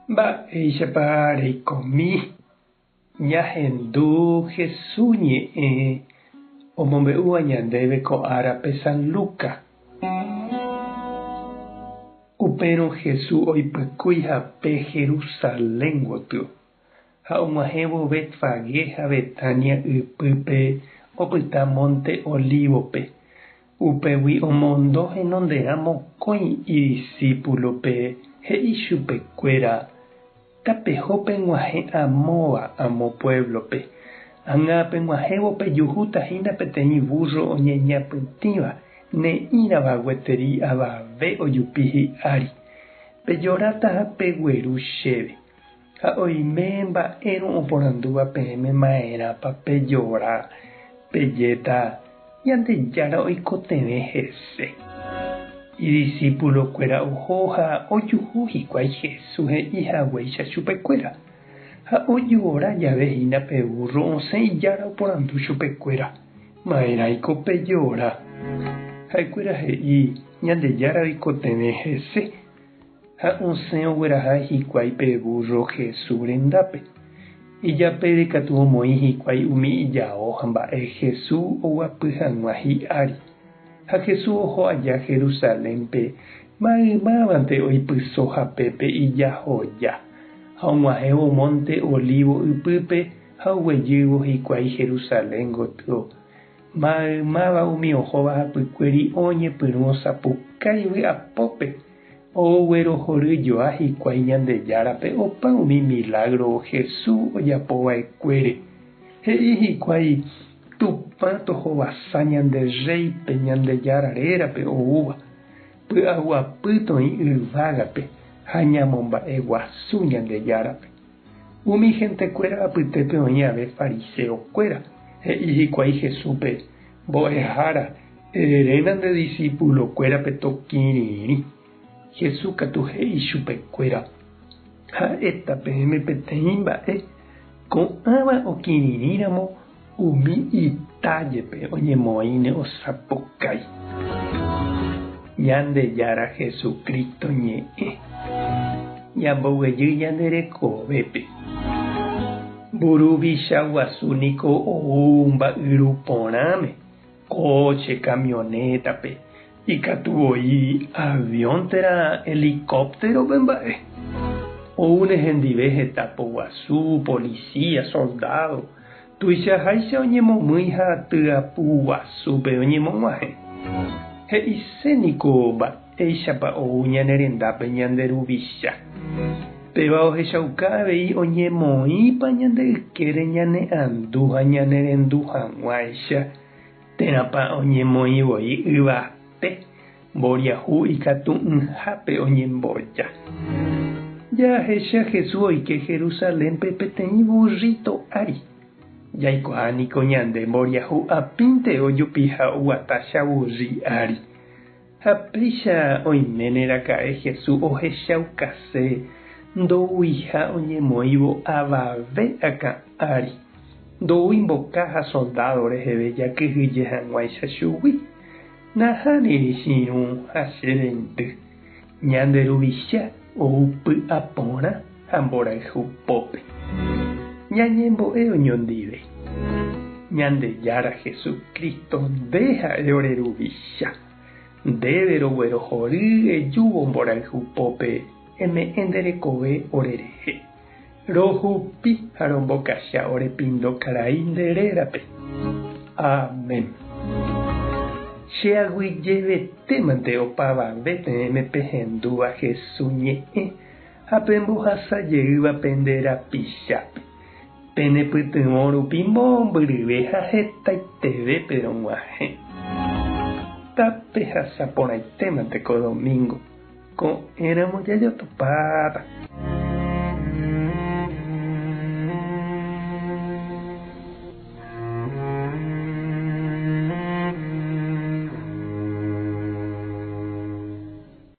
Mba'éichapa reikomi ñahendu Hesu ñe'ẽ omombe'úva ñandéve ko árape San Lucas. Upérõ Hesu oipykúi hape Jerusalén gotyo, ha og̃uahẽvo Betfagé ha Betania ypýpe opyta Monte Olívope. Upégui omondo henonderã mokõi idisípulope he'i chupekuéra, Tapeho peg̃uahẽ amóva amo puévlope. Ág̃a peg̃uahẽvo pejuhúta hína peteĩ vúrro oñeñapytĩva, ne'ĩrava gueteri avave ojupi hi'ári. Pejoráta ha pegueru chéve. Ha oime mba'érõ oporandúva peẽme ma'erãpa pejora, pejéta, Ñandejára oikotevẽ hese. Idisípulokuéra oho ha ojuhu hikuái Jesús he'i haguéicha chupekuéra. Ha ojora jave hína pe vúrro osẽ Ijára oporandu chupekuéra, Ma'erãiko pejora? Ha'ekuéra he'i, Ñandejára oikotevẽ hese. Ha osẽ ogueraha hikuái pe vúrro Jesús rendápe. Ijapére katu omoĩ hikuái umi ijao ha mba'e Jesús oguapy hag̃ua hi'ári. Ha Jesús oho aja Jerusalénpe, maymávante oipyso hapépe ijahoja. Ha og̃uahẽvo mónte Olívo ypýpe ha oguejývo hikuái Jerusalén gotyo, maymáva umi ohóva hapykuéri oñepyrũ osapukái vy'apópe. Oguerohoryjoa hikuái Ñandejárape opa umi milágro Jesús ojapo va'ekuére. He'i hikuái, Tupã tohovasa ñande Rréipe Ñandejára rérape oúva, py'aguapy toĩ yvágape ha ñamomba'eguasu Ñandejárape. Umi hentekuéra apytépe oĩ ave fariseokuéra, he'i hikuái Jesúspe, Mbo'ehára, eréna nde disípulokuérape tokirirĩ. Jesús katu he'i chupekuéra, Ha'éta peẽme peteĩ mba'e, ko'ãva okirirĩramo umi ita jepe oñemoĩne osapukái. Ñandejára Jesucristo ñe'ẽ ñamboguejy ñande rekovépe. Mburuvicha guasu niko ou mba'yru porãme, kóche, kamionétape, ikatu voi avión térã helicóptero-pe mba'e. Oúne hendive heta poguasu, policía, soldado, tuichaháicha oñemomýi ha tyapu guasúpe oñemog̃uahẽ. He'ise niko mba'éichapa ou ñane rendápe ñande Ruvicha. Péva ohechauka avei oñemoĩpa ñande ykére ñane andu ha ñane rendu hag̃uáicha, térãpa oñemoĩ voi yvate, mboriahu ikatu'ỹhápe oñemboja. Jahecha Jesús oike Jerusalénpe peteĩ burrito ári. Jaikuaa niko ñande mboriahu apínte ojupiha oguata chavurri ári. Ha péicha oiméne raka'e Jesús ohechaukase ndouiha oñemoĩvo avave akã ári, ndoúi mboka ha soldádo reheve jakyhyje hag̃uáicha chugui. Nahániri che irũ ha che reindy, ñande Ruvicha ou py'aporã ha mborayhu pópe. Ñañembo'e oñondive. Ñandejára Jesucristo, nde ha'e ore Ruvicha. Ndéve roguerohory ejúvo mborayhu pópe eme'ẽ nde rekove ore rehe. Rohupi ha rombokacha ore pindo karai nde rérape. Amén. Che aguyjevetémante opavave peẽme pehendúva Jesús ñe'ẽ ha pembohasa jeýva pende rapichápe. Penepytyvõ rupi mombyryve ha hetaiteve perog̃uahẽ. Tapehasa porãitémante ko domingo, ko'ẽramo jajotopáta.